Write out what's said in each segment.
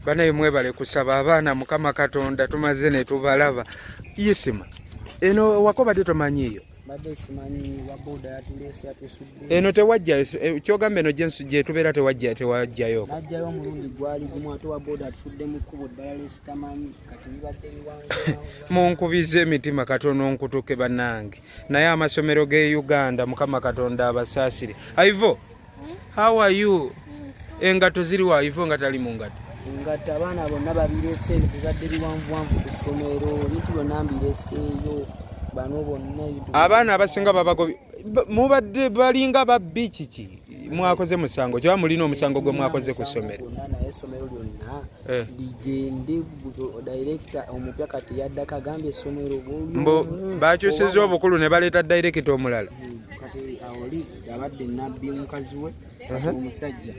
Banaye mwebale kusaba abaana, Mukama Katonda tumaze ne tubalaba. Yisima eno wako badde tomanyiiyo? Badde simanyi, wa boda yatuleese, yatusudde. Eno tewajjayo kyogamba eno gyetubeera tewajjayo? Najjayo omulundi gwali gumu, ate wa boda atusudde mu kkubo ddala lesitamanyi, kati bibadde biwanvu. Munkubiza emitima katono nkutuke bannange, naye amasomero g'e Uganda, Mukama Katonda abasaasire. Aivo, how are you? Engato ziriwa? Ivo nga tali mu ngato. Engatto abaana bonna babirese, ebintu bibadde biwanvuwanvu ku ssomero, ebintu byonna mbireseeyo, bano bonna ebintu. Abaana abasinga babagobi mubadde balinga babbi. Kiki mwakoze? Musango kyoba mulina omusango gwe mwakoze ku ssomero? Gwonna, naye essomero lyonna ligende. Director omupya kati yaddako, agambye essomero buli Mbu omu bakyusiza obukulu ne baleeta director omulala. Kati oli abadde nabbi mukazi we, kati omusajja.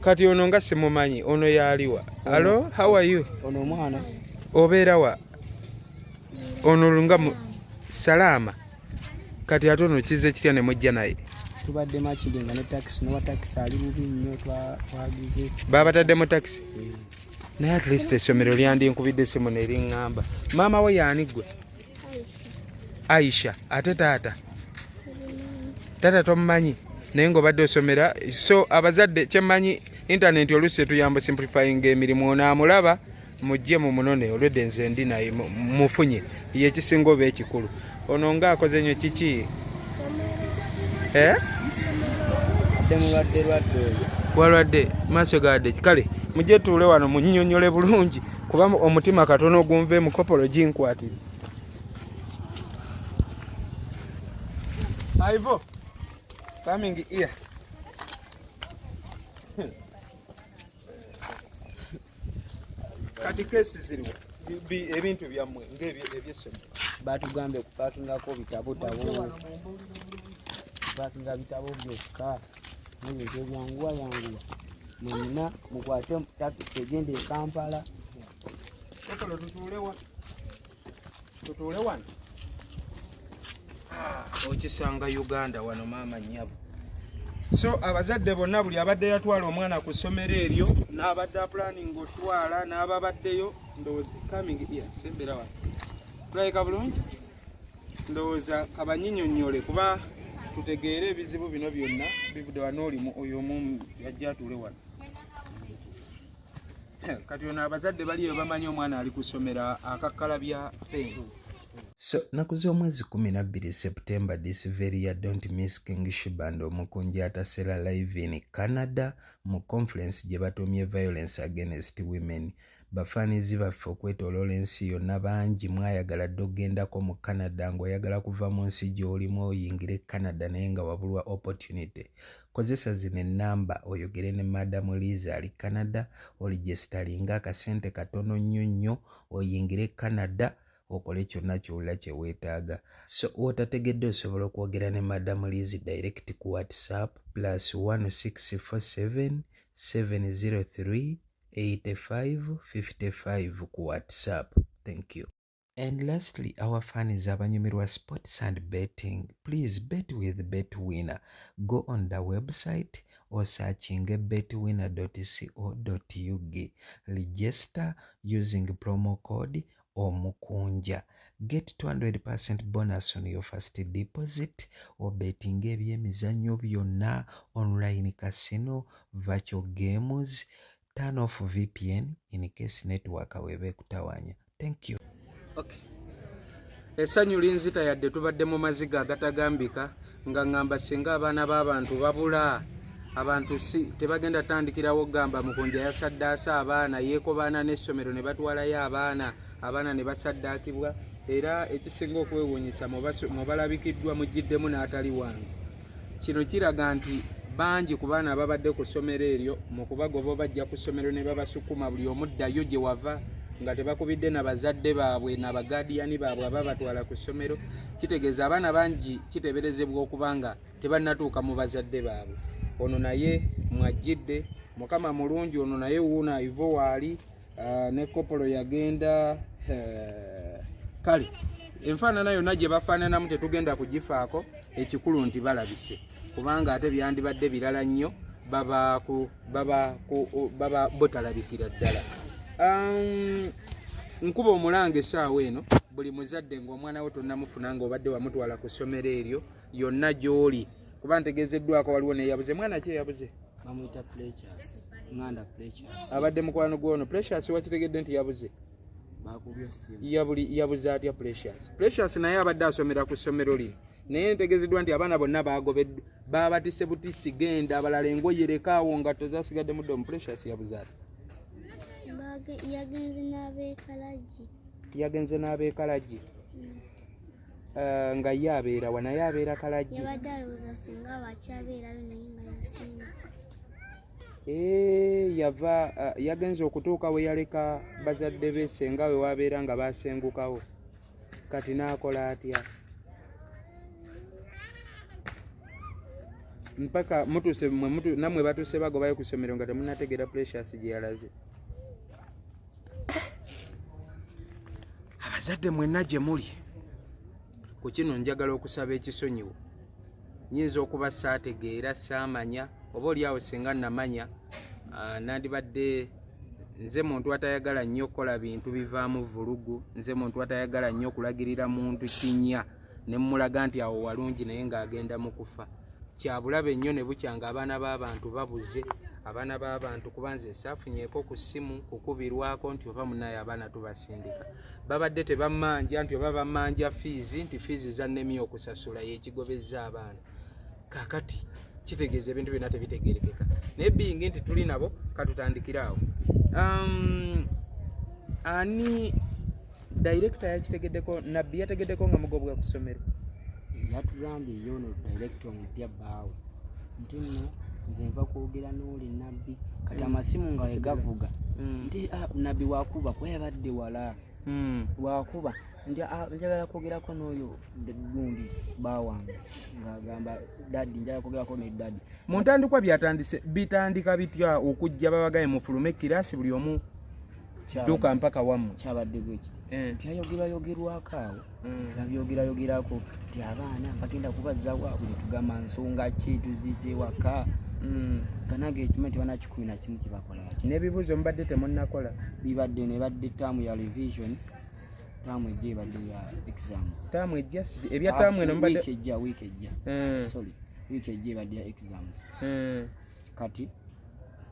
Kati ono nga simumanyi, ono yaliwa? Hello, how are you? Ono omwana. Obeera wa? Ono nga salaama. Kati ate ono kize kitya ne mujja naye? Tubadde Makindye nga ne takisi, nowa takisi ali bubi nnyo, twagize. Babatadde mu takisi, naye at least essomero lyandinkubidde simu neriŋŋamba. Maama we yaani gwe? Aisha. Ate taata? Taata tomumanyi, naye ngaobadde osomera. So abazadde, kyemmanyi internet oluusi etuyamba simplifying emirimu. Ono amulaba, mujje mumunone olwedde, nze ndi naye mufunye ye ekisinga oba ekikulu. Ono nga akoze nnyo kiki? Eh? Adde mulwadde lwadde oyo. Walwadde maaso gadde. Kale mujje tuule wano munnyonnyole bulungi, kuba omutima katono gunve mukopolo ginkwatire. Ivo, coming here. Kati case ziriwa? Ebintu byammwe ng'ebyessomero. Batugambye kupakingako bitabo, kupakinga bitabo byokka nebintu ebyanguwa yanguwa. Mwenna mukwate takisi egenda e Kampala. Kopolo, tutuule wa? Tutuule wano. Ah, okisanga Uganda wano maama nnyabo. So abazadde bonna, buli abadde yatwala omwana ku ssomero eryo n'abadde aplanning otwala n'ababaddeyo, ndowooza coming here, sembera wano, tulabika bulungi. Ndowooza kabanyinyonnyole kuba tutegeere ebizibu bino byonna bivudde wano. Olimu oyo omu ajja atuule wano. Kati ono abazadde baliyo bamanyi omwana ali kusomera akakkalabya pen. So nnaku z'omwezi 12 September this very year, don't miss King Sheeba and Omukunja Atasera live in Canada mu conference gye batuumye Violence Against Women. Bafaanizi baffe okwetooloola ensi yonna bangi mwayagala dde okugendako mu Canada, ng'oyagala kuva mu nsi gy'olimu oyingire Canada, naye nga wabulwa opportunity. Kozesa zino ennamba oyogere ne Madam Liz ali Canada, oregisteringa akasente katono nnyo nnyo oyingire Canada, okole kyonna ky'owulira kye weetaaga. So w'otategedde osobola okwogera ne Madam Liz direct ku WhatsApp +1 647 703 85 55 ku WhatsApp. Thank you. And lastly, our fans abanyumirwa sports and betting, please bet with BetWinner. Go on the website or searching betwinner.co.ug. Register using promo code Omukunja. Get 200% bonus on your first deposit. Obetinga ebyemizannyo byonna, online casino, virtual games. Turn off VPN in case network weeba ekutawaanya. Thank you. Okay. Essanyu linzita, yadde tubadde mu maziga agatagambika, nga ŋŋamba singa abaana b'abantu babula, abantu si tebagenda tandikirawo gamba Mukunja yasaddaasa abaana, yeekobaana n'essomero ne batwalayo abaana, abaana ne basaddaakibwa. Era ekisinga okwewuunyisa, mubalabikiddwa mugiddemu n'atali wange. Kino kiraga nti bangi ku baana ababadde ku ssomero eryo, mu kubagoba bajja ku ssomero ne babasukuma, buli omu ddayo gye wava, nga tebakubidde na bazadde baabwe n'abagadiyani baabwe ababatwala ku ssomero. Kitegeeza abaana bangi kiteeberezebwa okuba nga tebannatuuka mu bazadde baabwe. Ono naye mwajjidde, Mukama mulungi. Ono naye wuuno Aivo waali, ne kopolo yagenda. Kale enfaanana yonna gye bafaananamu tetugenda kugifaako, ekikulu nti balabise, kubanga ate byandibadde birala nnyo baba butalabikira ddala. Nkuba omulanga essaawa eno, buli muzadde ng'omwana wo tonnamufuna ng'obadde wamutwala ku ssomero eryo yonna gy'oli, kuba ntegeezeddwako waliwo neyabuze. Mwana ki eyabuze? Bamuyita Precious, Nganda Precious. Abadde mukwano gwono Precious. Wakitegedde nti yabuze? Bakubye essimu. Yabuze atya Precious? Precious naye abadde asomera ku ssomero lino, naye ntegeezeddwa nti abaana bonna bagobeddwa, babatise butisi genda, abalala engoye lekaawo nga tozasigadde mudde omu. Precious yabuze atya? Yagenze n'abeekalagi. Yagenze n'abeekalagi? Nga ye abeera wa? Naye abeera Kalagi? Yabadde alowooza singa bakyabeerayo, naye nga yasinga. Yava yagenze okutuuka we yaleka bazadde be, senga we wabeera nga basengukawo. Kati n'akola atya mpaka mutuuse mwe nammwe batuuse bagobayo ku ssomero nga temunategeera Precious gye yalaze? Abazadde mwenna gye muli ku kino, njagala okusaba ekisonyiwo. Nyinza okuba saategeera, saamanya, oba oliawo singa namanya, nandibadde nze muntu atayagala nnyo okukola bintu bivaamu vulugu. Nze muntu atayagala nnyo okulagirira muntu kinya ne mmulaga nti awo walungi, naye ng'agenda mu kufa. Kyabulabe nnyo ne bukya nga abaana b'abantu babuze, abaana b'abantu, kuba nze saafunyeeko ku ssimu kukubirwako nti oba munaye abaana tubasindika, babadde tebammanja, nti oba bammanja fiizi, nti fiizi zannemye okusasula yekigobezza abaana. Kakati kitegeeza ebintu byonna tebitegerekeka, naye biyingi nti tuli nabo. Katutandikire awo. Ani director yakitegeddeko? Nabbi yategeddeko nga mugobwa ku ssomero? Yatugambye ye ono director omupya bbaawe nti nno nze nva kwogera n'oli Nabbi kati amasimu nga wegavuga nti Nabbi wakuba kuba yabadde wala wakuba nti njagala kwogerako n'oyo gundi bawange, ng'agamba daddy, njagala kwogerako ne daddy. Mu ntandikwa byatandise bitandika bitya okujja babagaye mufulume kirasi, buli omu dduka mpaka wammwe? Kyabadde bwe kiti. Tyayogerwayogerwako awo, babyogerayogerako nti abaana bagenda kubazza waabwe, netugamba nsonga ki tuzize waka? Nga nange ekimanyi tebana 11 kyebakola baki. N'ebibuuzo mubadde temunnakola? Bibadde nebadde taamu ya revision, taamu ejja ebadde ya exams. Taamu ejja ebya taamu eno mubadde Wiiki ejja, wiiki ejja. Sorry, wiiki ejja ebadde ya exams.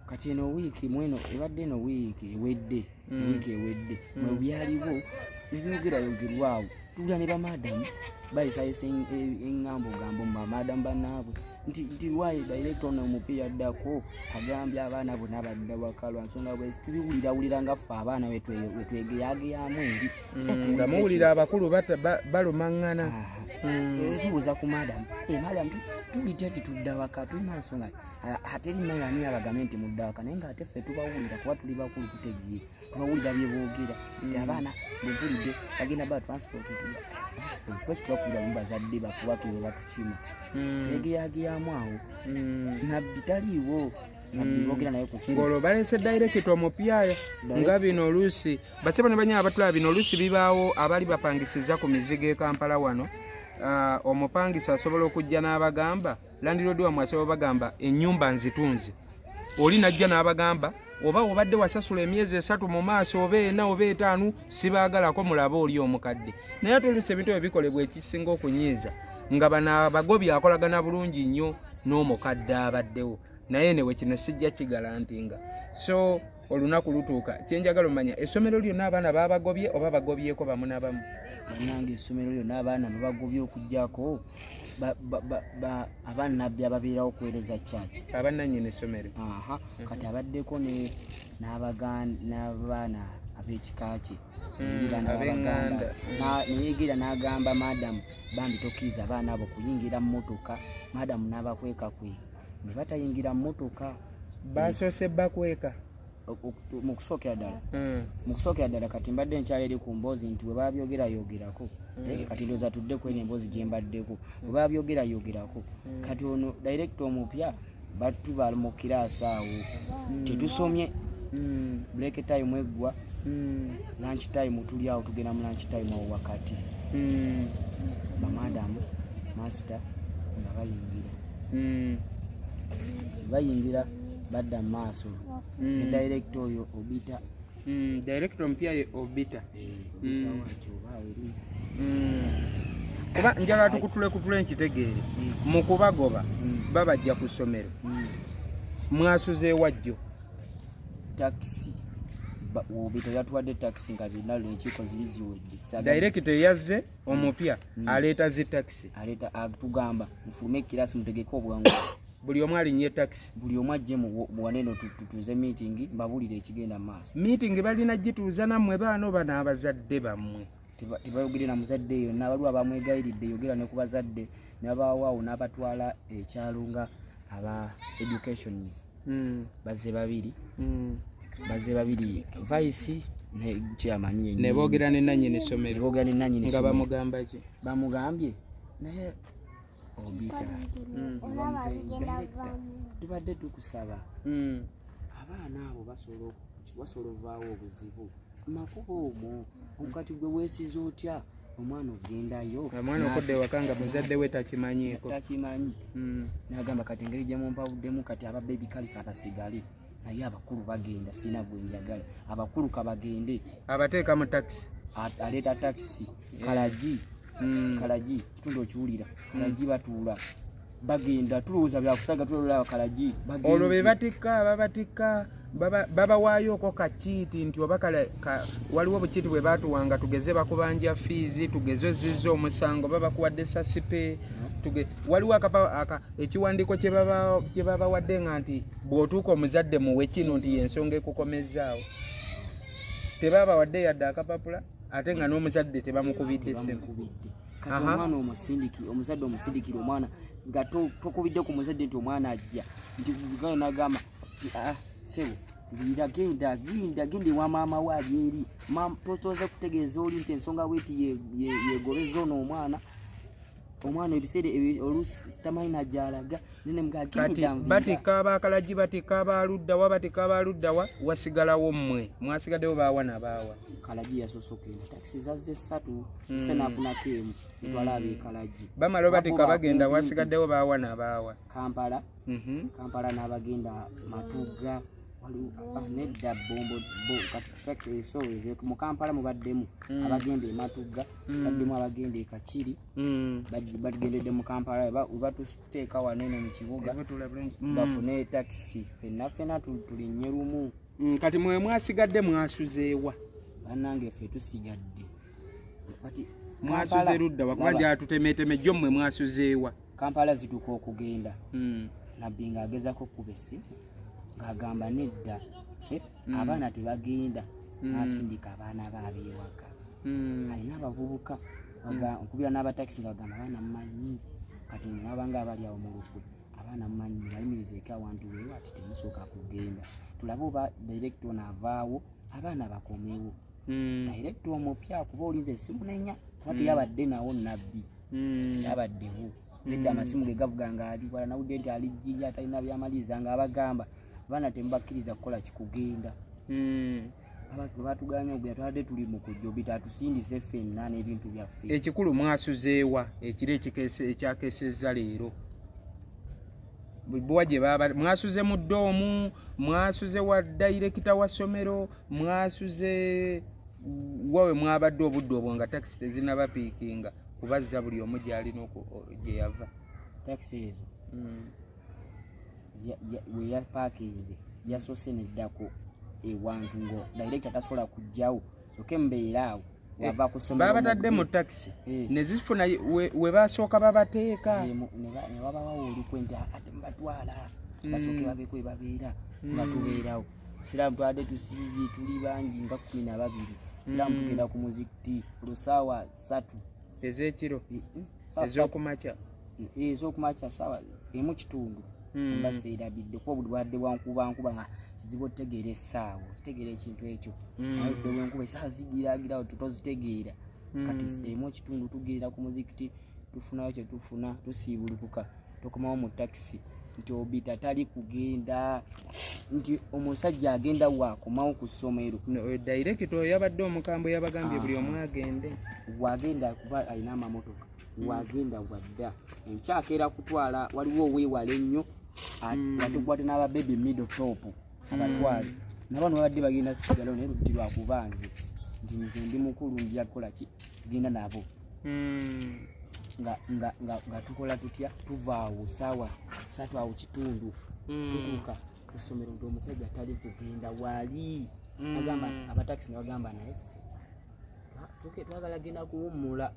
Kati eno wiiki mweno ebadde, eno wiiki ewedde, wiiki ewedde mwe byaliwo nebyogerayogerwawo. Tuwulira ne bamadamu bayisayisa eŋŋambo gambo mu bamadamu bannaabwe nti lwayi director ono omupiira addako agambye abaana bonna badda waka lwa nsonga bwe tubiwulirawulira nga ffe abaana wetwegeyageyamu eri. Nga muwulira abakulu balumaŋŋana. Tubuuza ku madamu, madamu, tulite nti tudda waka tulina nsonga, ate erina ani abagambe nti mudda waka? Naye ngaate ffe tubawulira kuba tuli bakulu, tutegeera, tubawulira bye boogera nti abaana bwempulidde bagenda ba transport, transport lwaki tebakubira mu bazadde baffe bakeere batukima? Twegeyageyamu awo. Nabbi taliiwo, Nabbi boogera naye ku ssimu. Ng'olwo baleese director omupya. Nga bino oluusi basebo ne banyama abatulaba, bino oluusi bibaawo abali bapangisiza ku mizigo e Kampala wano. Omupangisa asobola okujja n'abagamba, landlord wammwe asobola bagamba ennyumba nzitunze, oli najja n'abagamba oba obadde wasasula emyezi 3 mu maaso oba 4 oba 5, sibaagalako, mulabe oli omukadde. Naye ate oluusi ebintu ebyo bikolebwa. Ekisinga okunyiiza nga bano abagobi akolagana bulungi nnyo n'omukadde abaddewo, naye newe kino sijja kigalantinga. So olunaku lutuuka. Kyenjagala omanya, essomero lyonna abaana babagobye oba bagobyeko bamu na bamu? Bannange, essomero lyonna abaana babagobye okugyako abannabbi ababeerawo okuweereza church. Abannannyini essomero. Aha, kati abaddeko n'abaana ab'ekika kye eri bana ab'eŋŋanda. b'Abaganda. Neyegerera n'agamba madamu, bambi tokkiriza abaana abo kuyingira mmotoka. Madamu n'abakwekakweka ne batayingira mmotoka. Basoose bakweka? Mu kusookera ddala, mu kusookera ddala. Kati mbadde nkyala eri ku mboozi nti bwe babyogerayogerako. Kati ndowooza tudde ku eno emboozi gye mbaddeko bwe babyogerayogerako. Kati ono director omupya batuba mu kiraasi awo tetusomye, break time eggwa, lunch time tuli awo, tugenda mu lunch time awo wakati bamadamu master nga bayingira, bayingira badda mu maaso ne director oyo Obita. Director omupya ye Obita. Eh, Obita waki oba eri. Kuba njagala tukutule kutule nkitegeere. Mu kubagoba babajja ku ssomero. Mwasuze ewajjo. Taxi. Obita yatuwadde taxi nga byonna enkiiko ziri ziwedde. Director yazze omupya aleeta zi taxi. Aleeta atugamba mufulume kirasi mutegeke obwangu. Buli omu alinnye taxi. Buli omu ajje waneno tutuuze meeting mbabuulire ekigenda mu maaso. Meeting balina gituuza nammwe baana oba n'abazadde bammwe? Tebayogere na muzadde yonna, waliwo abamwegayiridde yogera ne ku bazadde n'abawaawo n'abatwala ekyalo nga aba educations. Bazze babiri. Bazze babiri vice ne chairman yennyini. Ne boogera ne nannyini ssomero. Ne boogera ne nannyini Nga ssomero. bamugamba ki? Bamugambye naye Obita. Tubadde tukusaba. Abaana abo basobola ovaawo obuzibu. Makubo omwo kati gwe weesiza otya omwana ogendayo? Omwana okudda ewaka nga muzadde we takimanyiiko. Takimanyi. N'agamba kati engeri gye mumpabuddemu kati aba baby kale kabasigale. Naye abakulu bagenda, sina gwe njagala. Abakulu kabagende. Abateeka mu taxi. Aleeta taxi. Kalagi. Kalagi, kitundu okiwulira. Kalagi batuula. Bagenda, tulowooza bya kusaaga, tulowooza Kalagi. Bagenze. Olwo be batikka, babatikka, babawaayo okwo kakiiti nti oba waliwo obukiiti bwe baatuwanga tugeze bakubanja fiizi, tugeze ozizza omusango, babakuwadde sasipe, waliwo ekiwandiiko kye babawadde nga nti bw'otuuka omuzadde muwe kino nti y'ensonga ekukomezzaawo. Tebabawadde yadde akapapula, ate nga n'omuzadde tebamukubidde ssimu. Tebamukubidde. Kati omwana omusindiki, omuzadde omusindikira omwana nga tokubidde ku muzadde nti omwana ajja, nti gayo n'agamba nti, ssebo, viira, genda, genda, genda ewa maama we ali eri. Tosobola kutegeeza oli nti ensonga bweti yegobeza ono omwana. Omwana ebiseera oluusi tamanyi na gy'alaga, naye ne mugamba, genda Kati nviira. batikka ab'akalagi, batikka ab'aluddawa, batikka ab'aluddawa, wasigalawo mmwe. Mwasigaddewo baawa na baawa. Kalagi yasoose okugenda, takisi zazze 3, se n'afunako emu etwala ab'e Kalagi. Bamala obatikka Babo bagenda, bakumpi wasigaddewo baawa na baawa. Kampala, Kampala n'abagenda Matugga, waliwo, nedda Bombo, bo, kati taxi eso mu Kampala mubaddemu abagenda e Matugga, baddemu abagenda e Kakiri, bagendedde mu Kampala, we batuteeka wano eno mu kibuga, Ebutula bulungi. bafune takisi, ffenna ffenna tulinnye lumu. Kati mwe mwasigadde mwasuzeewa? Bannange ffe tusigadde. Kati Mwasuze Kampala, ludda wa? Kuba laba. gyatutemeteme jjo mmwe mwasuzeewa? Kampala zituuka okugenda. Nabbi ng'agezaako okukuba essimu ng'agamba nedda, abaana tebagenda. N'asindika abaana be ab'ewaka. Alina abavubuka, nkubira n'abatakisi nga bagamba abaana mumanyi, kati nabanga abali awo mu lukwe, abaana mumanyi, bayimirizeeko awantu weewo ati temusooka kugenda, tulabe oba director ono avaawo abaana bakomewo. Director omupya kuba olinze simunenya kuba teyabadde nawo Nabbi. Yabaddewo nedda, amasimu ge gavuga nga ali wala, nawudde nti ali Jjinja, talina byamaliriza ng'abagamba abaana temubakkiriza kukola kikugenda. Bwe batuganye okugenda, twabadde tuli mu kujja, Obita atusindise ffenna n'ebintu byaffe. Ekikulu mwasuzeewa ekiro ekyakeesezza leero? Buwa gye baba mwasuze mu dorm, mwasuze wa dayirekita wa ssomero, mwasuze wawe mwabadde obudde obwo nga takisi tezinnabapiikinga kubazza buli omu gy'alina gye yava? Takisi ezo we yapaakinze yasoose neddako ewantu ngo dayirekita tasobola kujjawo, soke mbeera awo wava ku ssomero. Babatadde mu takisi ne zifuna we basooka babateeka. Ne wabawawo olukwe nti ate mubatwala basooke babeeko we babeera nga tubeerawo. Siraamu twadde tusiibye, tuli bangi nga 12. Siraamu tugenda ku muzikiti olwo saawa 3. Ez'ekiro? Saawa 3. Ez'okumakya? Ez'okumakya, saawa 1 kitundu. Mba seerabidde kuba obudde bwadde bwankubankuba nga kizibu otutegeera essaawa, okitegeera ekintu ekyo. Naye obudde bwenkuba essaawa zigiragirawo tozitegeera. Kati 1 kitundu tugenda ku muzikiti, tufunayo kye tufuna, tusiibulukuka, tukomawo mu takisi nti Obita tali kugenda, nti omusajja agenda waakomawo ku ssomero. No, dayirekita oyo yabadde omukambwe, yabagambye buli omu agende. Wagenda kuba alina amamotoka, wagenda wadda enkyakeera kutwala, waliwo oweewala ennyo, watukwate n'ababebi middle top abatwale. Nabano babadde bagenda sigalawo naye luti lwakuba nze nti nze ndi mukulu nja kukola ki, tugenda nabo. Nga, nga, nga, nga tukola tutya, tuva awo saawa 3 awo kitundu. Tutuuka ku ssomero nti omusajja tali kugenda wali. Agamba abatakisi ne bagamba naye ffe twagala genda kuwummula.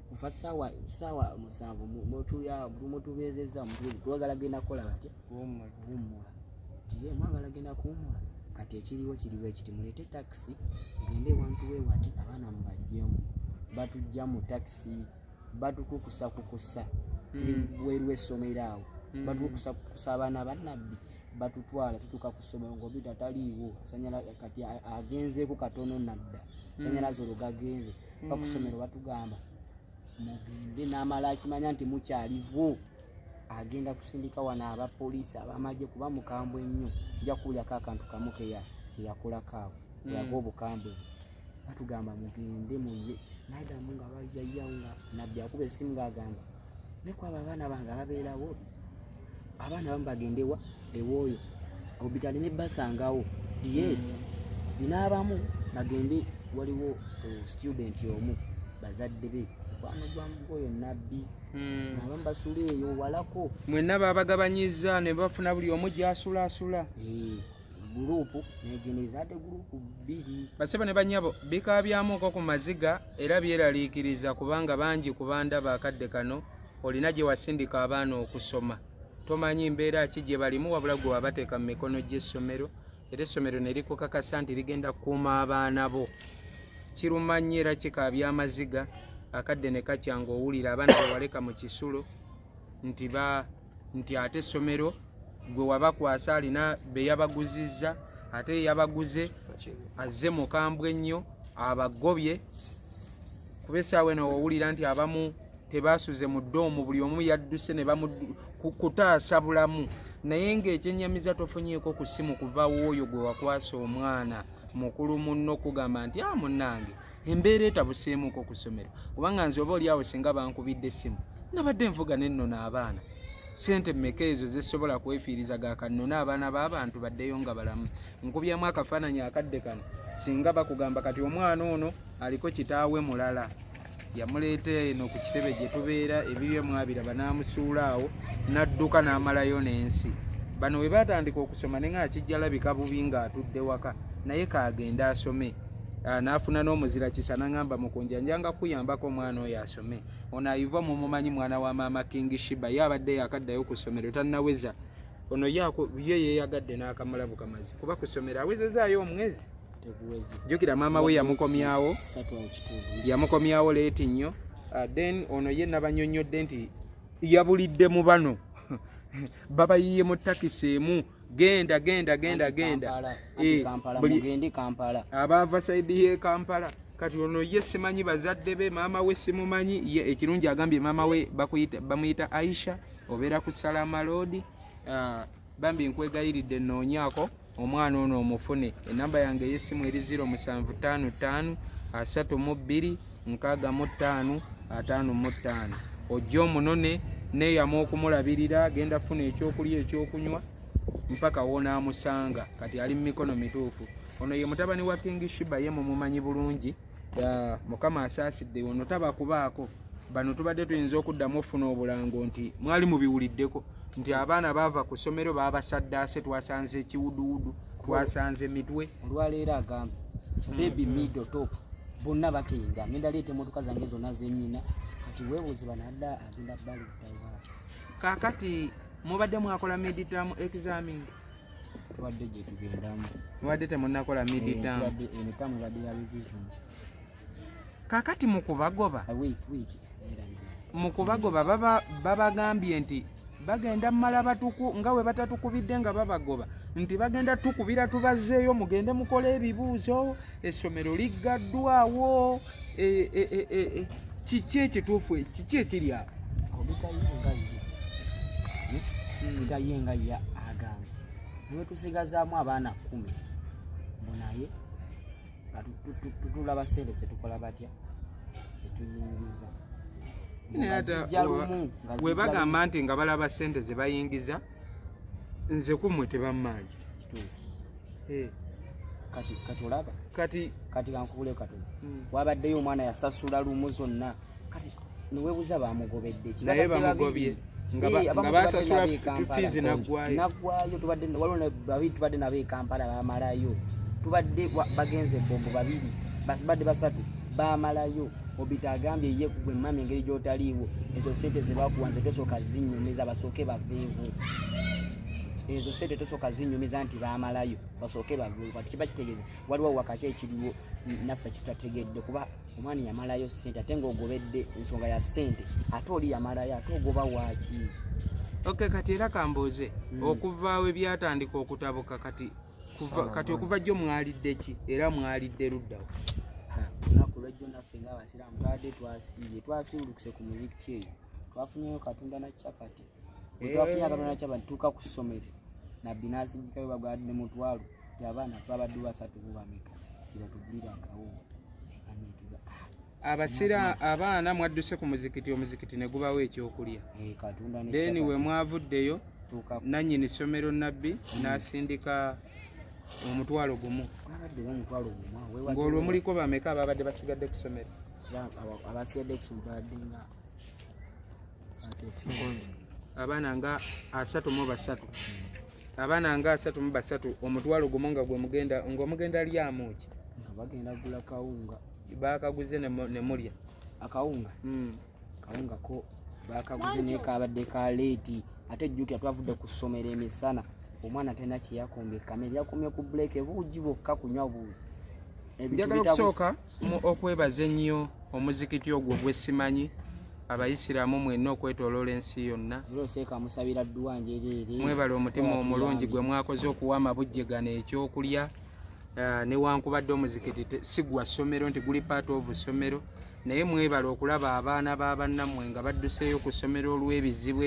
Kuva saawa 7 mutubeezezza, twagala genda kukola batya, kuwummula. Tiye mwagala genda kuwummula, kati ekiriwo kiriwo ekiti, muleete takisi mugende ewantu we wati abaana mubajjemu. Batujja mu takisi, batukukusa kukusa, tuli bweru w'essomero awo. Batukukusa kukusa abaana bannabbi, batutwala. Tutuuka ku ssomero ng'obita taliiwo, kati agenzeeko katono nadda, sanyalaze olwo gagenze. Ba ku ssomero batugamba mugende, n'amala akimanya nti mukyaliwo, agenda kusindika wano abapoliisi abamagye kuba mukambwe nnyo. Nja kuwulyako akantu kamu keyakolako awo olaga obukambwe bwe. Batugamba mugende muye nadamu nga bajayawo nga nabbi akuba esimu ng'agamba nekwaba abaana bange ababeerawo, abaana bamu bagendewa ewooyo obita aleme basangawo ye n'abamu bagende. Waliwo student omu bazadde be mukwano gwa oyo nabbi, abamu basula eyo walako. Mwenna babagabanyiza ne bafuna buli omu gy'asulaasula. Gurupu negendereza ate gurupu 2. Basebo ne bannyabo, bikaabyamuko ku maziga era byeraliikiriza kubanga bangi ku bandaba akadde kano olina gye wasindika abaana okusoma, tomanyi mbeera ki gye balimu, wabula gwe wabateeka mu mikono gy'essomero era essomero ne likukakasa nti ligenda kukuuma abaana bo. Kiruma nnyo era kikaabya amaziga akadde ne kakya ng'owulira abaana be waleka mu kisulo nti ba nti ate essomero gwe wabakwasa alina be yabaguzizza, ate yabaguze azze mukambwe nnyo abagobye. Kuba essaawa eno owulira nti abamu tebasuze mu ddoomu, buli omu yadduse ne kutaasa bulamu, naye ng'ekyennyamiza tofunyeeko ku ssimu kuva w'oyo gwe wakwasa omwana mukulu munno kugamba nti a munnange embeera etabuseemuko ku ssomero. Kubanga nze oba oli awo singa bankubidde essimu nabadde nvuga nennona abaana, sente mmeka ezo zesobola kwefiiriza gakannona abaana b'abantu baddeyo nga balamu. Nkubyamu akafaananyi akadde kano singa bakugamba kati omwana ono aliko kitaawe mulala yamuleeta eno ku kitebe gye tubeera, ebibye mwabiraba, n'amusuula awo n'adduka n'amalayo n'ensi. Bano bwe batandika okusoma ne nga kijja labika bubi ng'atudde waka, naye kaagende asome. N'afuna n'omuzira kisa n'aŋŋamba mukunja njanga kuyambako omwana oyo asome. Ono ayiva mumumanyi, mwana wa maama King Shiba, ye abadde yakaddayo ku ssomero tannaweza. Ono ye yeeyagadde n'akamala bukamazi kuba ku ssomero awezezaayo omwezi. Jjukira maama we yamukomyawo, yamukomyawo leeti nnyo. Then ono ye nabanyonnyodde nti yabulidde mu bano babayiye mu takisi emu, genda genda genda genda abaava side y'e Kampala. Kati ono ye simanyi bazadde be, maama we simumanyi ye. Ekirungi agambye maama we bamuyita Aisha, obeera ku Salama Road. Bambi nkwegayiridde nnoonyaako omwana ono omufune. Enamba yange ey'essimu eri 0755 32 65 55. Ojje omunone, neeyama okumulabirira, genda funa ekyokulya ekyokunywa mpaka wonaamusanga. Kati ali mu mikono mituufu. Ono ye mutabani wa King Shiba, ye mumumanyi bulungi. Mukama asaasidde ono tabakubaako. Bano tubadde tuyinza okuddamu ofuna obulango nti mwali mubiwuliddeko nti abaana baava ku ssomero babasaddaase, twasanze ekiwuduwudu, twasanze mitwe. Olwaleero agamba baby middle top bonna bagenda, ngenda leeta emotoka zange zonna zenyina. Kati weebuuze banadda agenda baluttawa. Kaakati mubadde mwakola midterm examing? Tubadde gye tugendamu. Mubadde temunnakola midterm? Eno term ebadde ya revision. Kaakati mukubagoba, mukubagoba babagambye nti bagenda mmala batuku nga we batatukubidde nga babagoba nti bagenda tukubira tubazzeeyo mugende mukole ebibuuzo, essomero liggaddwawo. Kiki ekituufu, kiki ekiri awo? Bitaye nga ye agambye niwe tusigazaamu abaana 10 mbu naye nga tulaba sente kyetukola batya kyetuyingiza. We bagamba nti nga balaba sente ze bayingiza, nze kummwe tebammanja. Eh. Kati kati olaba kati kati kankubule katono wabaddeyo omwana yasasula lumu zonna, kati newebuza bamugobedde ki? Naye Babadde bamugobye. babiri. Nga Eh, abamu nga tubadde basasula nabo e Kampala. fees naggwayo. Naggwayo tubadde waliwo babiri tubadde nabo e Kampala bamalayo, tubadde bagenze bombo babiri, badde basatu bamalayo. Obita agambye ye gwe mami engeri gy'otaliiwo ezo sente zebakuwa nze tosooka zinyumiza, basooke baveewo. Ezo sente tosooka zinyumiza nti bamalayo, basooke baveewo. Kati kiba kitegeeza waliwo wakati ekiriwo naffe kitategedde, kuba omwana yamalayo sente ate ng'ogobedde ensonga ya sente, ate oli yamalayo ate ogoba waaki? Okay, kati era kambuuze, okuva we byatandika okutabuka kati kuva, kati okuva jjo mwalidde ki era mwalidde luddawo? Olunaku lwejjo naffe ngaabasiraamu twabadde twasiibye, twasiibulukuse ku muzikiti eyo, twafunyeyo katunda na capati. Bwe twafunye akatunda na capati tuuka ku ssomero, nabbi n'asigikayo bagwadde mutwalo ti abaana twabadde basatu bubameka tibatugulira akawunga. Anetuga Abasira abaana mwadduse ku muzikiti, omuzikiti ne gubawo ekyokulya. Katunda ne Then we capati. mwavuddeyo, Tuuka nannyini ssomero nabbi n'asindika 10,000. Twabadde 10,000 awo, weewattu- Ng'olwo muliko bameka ababadde basigadde ku ssomero? Abasigadde ku ssomero twabadde nga Abaana nga 33, abaana nga 33, 10,000 nga gwe mugenda ng'omugenda lyamu ki? Nga bagenda gula kawunga. Bakaguze ne mulya? Akawunga. Kawunga ko bakaguze naye kabadde ka late, ate jjukira twavudde ku ssomero emisana, omwana talina kyeyakombye, kamere yakomye ku buleke buugi bwokka, kunywa buugi. Ebintu Njagala okusooka okwebaza ennyo omuzikiti ogwo gwesimanyi, abayisiraamu mwenna okwetooloola ensi yonna. Era oseeka musabira dduwa njereere. Mwebale omutima Oba omulungi tuyambe. gwe mwakoze okuwa amabujje gano ekyokulya. Newankubadde omuzikiti si gwa ssomero nti guli part of ssomero, naye mwebale okulaba abaana ba bannammwe nga badduseeyo ku ssomero olw'ebizibu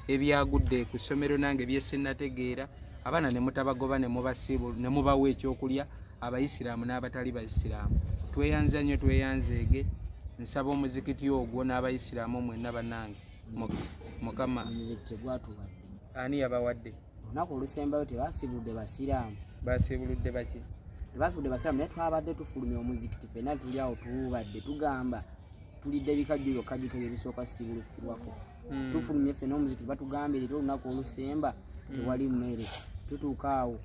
ebyagudde ku ssomero nange byesinnategeera, abaana ne mutabagoba ne mubasiibula ne mubawa ekyokulya. Abayisiraamu n'abatali bayisiraamu tweyanza nnyo, tweyanzeege. Nsaba omuzikiti ogwo n'abayisiraamu mwenna bannange, Mukama. Omuzikiti tegwatuwadde. Ani yabawadde? Olunaku olusembayo tebasibudde basiraamu. Basibuludde baki? Tebasibudde basiraamu, naye twabadde tufulumya omuzikiti fenna tuli awo tuwubadde tugamba tulidde ebikajjo byokka giko byebisooka sibulukirwako. Tufulumye ffenna omuzikiti, batugambye leero olunaku olusemba tewali mmere. Tutuuka awo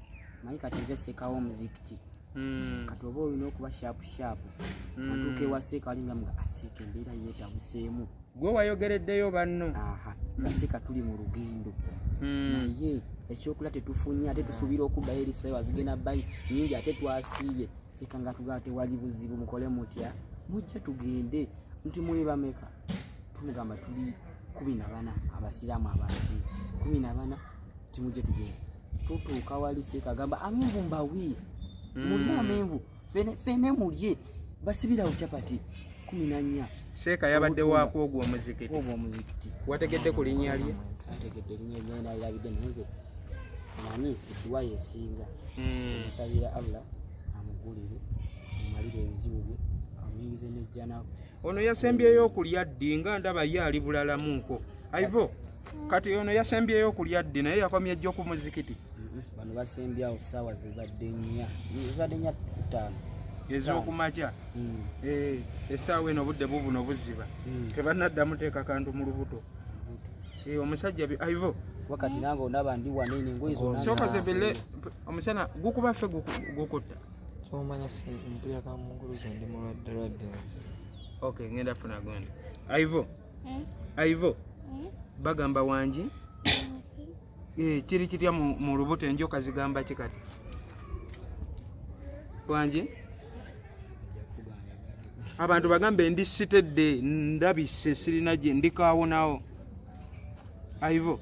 manyi kati nze sekawo omuzikiti. Kati oba olina okuba sharp sharp. Atuuka ewa seeka alinga mga aseeka embeera yeetabuseemu. Gwe wayogereddeyo banno? Aha, nga seeka tuli mu lugendo naye ekyokulya tetufunye, ate tusuubira okuddayo eri saawa zigenda bbayi nyingi, ate twasiibye. Seeka nga tugamba tewali buzibu, mukole mutya, mujja tugende. Nti muli bameka? Tumugamba tuli 14, abasiraamu abasiibye 14. Timujje tugende. Tutuuka wali seeka agamba amenvu mbawi mulye amenvu fene fene mulye, basibirawo capati 14. Seeka yabadde Obutunda. waku ogwo omuzikiti? Ogwo omuzikiti. Wategedde ku linnya lye? Sategedde erinnya lye, nalirabidde, naye nze manyi edduwa yesinga. Musabira Allah amugulire, amumalire ebizibu bye, amuyingize nejjana. Ono yasembyeyo okulya ddi? Nga ndaba ye ali bulalamuuko. Aivo, kati ono yasembyeyo okulya ddi? Naye yakomye jjo ku muzikiti? Bano basembyawo saawa zibadde 4, zibadde 4 ku 5. Ez'okumakya? Eh, essaawa eno obudde bubuno buziba. Tebannaddamu teeka kantu mu lubuto. Eh, omusajja aivo. Wakati nange ondaba ndi wanene engoye zonna Sooka nzisiiga. zebele omusana gukuba ffe gukutta. Kyomanya si mpulira kamunguluze, ndi mulwadde lwadde nze. Okay, ngenda funa gwenda. Aivo, aivo, bagamba wangi. Eh, kiri kitya mu lubuto? Enjoka zigamba ki kati? Wangi, abantu bagambe ndi sitedde, ndabise sirina gye ndikaawonawo. Aivo,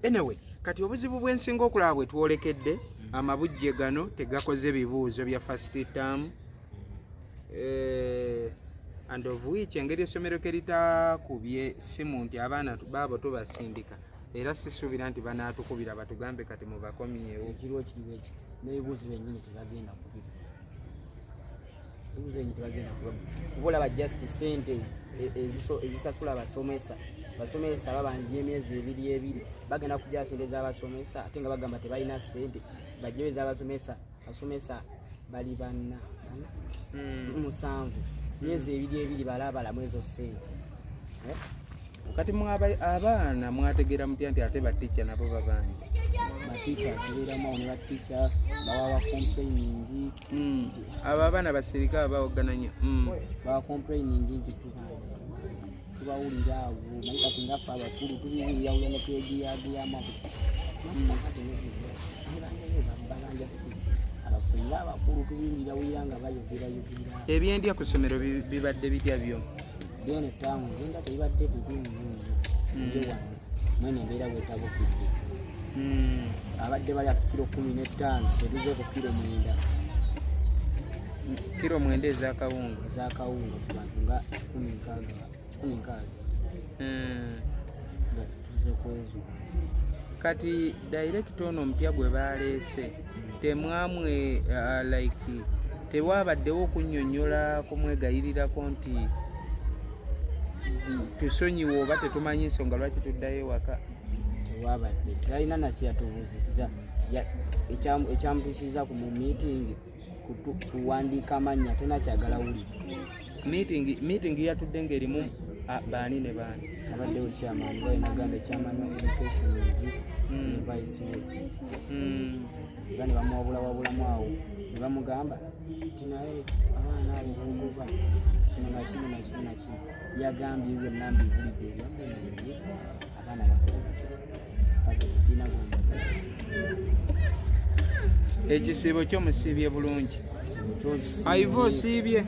anyway, kati obuzibu bwensinga okulaba bwe twolekedde, amabujje gano tegakoze bibuuzo bya first term, and of which engeri essomero ke litakubye simu nti abaana baabo tubasindika, era sisuubira nti banaatukubira batugambe kati mubakomyewo. Ekiriwo kiriwo eki n'ebibuuzo byennyini tebagenda kubibba. Ebuzenyi tebagenda kuba kuba olaba just sente ezisasula abasomesa, basomesa babanja emyezi ebiri ebiri, bagenda kujja sente z'abasomesa ate nga bagamba tebalina sente, bajjeyo ez'abasomesa. Basomesa bali banna bana 7, myezi ebiri ebiri balabalamu ezo sente. Eh? Kati mwaba abaana mwategeera mutya nti ate baticca nabo babanja? Batica tubeeramu awo ne batica bawawa complaining. Abo abaana basirika abawogananya. Bawa complaining nti tubanja, tubanja, tubawulira awo. Naye kati ngaffe abakulu tubiwulira ne twegiyagiyamu master kati nebanjayo babanja, si abaffe ngaabakulu tubiwulirawulira nga bayogerayogera. Ebyendya ku ssomero bibadde bitya byo? Byene ttaamu ngenda tebibadde bubi nnyo nnyo. Naye wano mwene embeera bwetabukidde, abadde balya ku kiro 15, tetuze ku kiro 9. Kiro 9 ez'akawunga? Ez'akawunga ku bantu nga 160, 160, nga tuze ku ezo. Kati director ono omupya gwe baleese, temwamwe like tewabaddewo okunnyonnyola kumwegayirirako nti tusonyiwe oba tetumanyi nsonga lwaki tuddayo ewaka? Tewabadde, talina nakiyatubuuzizza. Ekyamutuusiza ku mu meeting kuwandiika mannya, tenakyagala wulira. Meeting yatudde ng'erimu baani ne baani? Abaddewo chairman waye nagamba chairman wa education is ne vice we, era ne bamuwabulawabulamu awo ne bamugamba nti naye abaana abo bogoba kino nakino nakino nakino. Yagambye ebyo byonna mbibulidde ebyammwe, naye abaana bakole batya? Bagende, sirina gomba. Ekisiibo kyo musiibye bulungi? Aiva osiibye?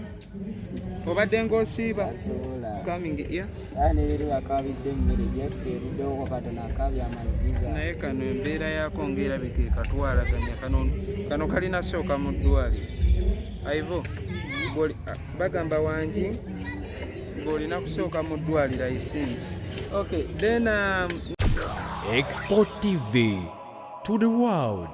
Obadde ng'osiiba? Asobola. Coming, yeah. Neero akabidde emmere, just eruddewo katono, akabya amaziga. Naye kano embeera yaako ng'erabika ekatwalaganya. Kano kalina sooka mu ddwaliro. Aivo bagamba wangi ng'olina kusooka mu ddwaliro isingi. Okay, then Export TV to the world.